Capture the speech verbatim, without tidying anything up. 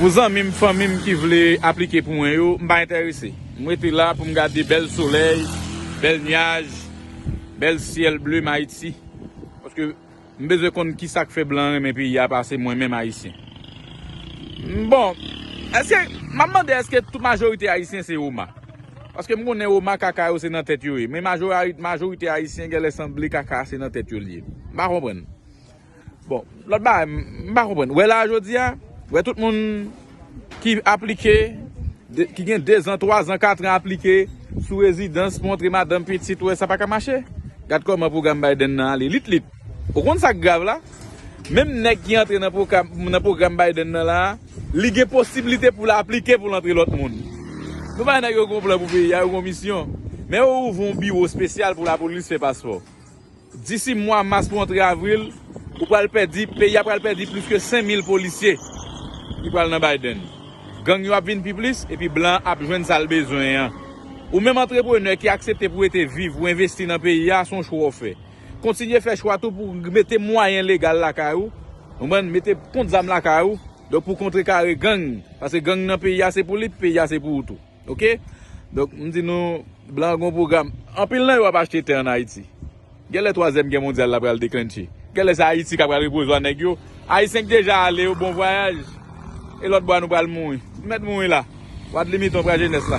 Pou zanmi m, fanmi m ki vle aplike pou mwen yo, m pa enterese. M rete la pou m gade bèl solèy, bèl nyaj, bèl syèl ble m Ayiti. Paske m bezwen konn ki sa k fè blan renmen peyi a pase mwen menm Ayisyen. Bon, èske, m ap mande èske tout majorite Ayisyen se Oma? Paske m konnen Oma kaka yo se nan tèt yo ye. Men majori-, majorite Ayisyen genlè sanble kaka se nan tèt yo l ye. M pa konprann. Bon, lòt bagay, m, m pa konprann. Wè la jodi a, wè tout moun ki aplike, de, ki gen dezan, twazan, katran aplike sou rezidans pou antre madanm, pitit, wè sa pa ka mache. Gad kòman pwogram Biden nan ale, lit lit. Ou konn sa k grav la? Menm nèg ki antre nan pwogram, nan pwogram Biden nan la, li gen posiblite pou l aplike pou l antre lòt moun. Nou bay nèg yo gon plan pou peyi a, yo gon misyon. Men yo ouvri yon biwo espesyal pou lapolis fè paspò. Disi mwa mas pou antre avril, ou pral pèdi, peyi a pral pèdi plis ke senk mil polisye ki pral nan Biden. Gang yo ap vin pi plis, epi blan ap jwenn sa l bezwen an. Ou menm antreprenè ki aksepte pou rete viv, ou envesti nan peyi a, se yon chwa w fè. Kontinye fè chwa tou pou mete mwayen legal lakay ou, ou konprann, mete kont zam lakay ou, donk pou kontrekare gang, paske gang nan peyi a se pou li, peyi a se pou ou tou. Oke? Donk, m di nou, blan gon pwogram. Anpil nan yo ap achte tè ann Ayiti. Genlè twazyèm gè mondyal la pral deklenche. Genlè se Ayiti k ap pral repozwa nèg yo. Ayisyen k deja ale yo, bon vwayaj. E lòt bò a nou pral mouri. Nou mèt mouri la. Wadlimiton pral jenès la.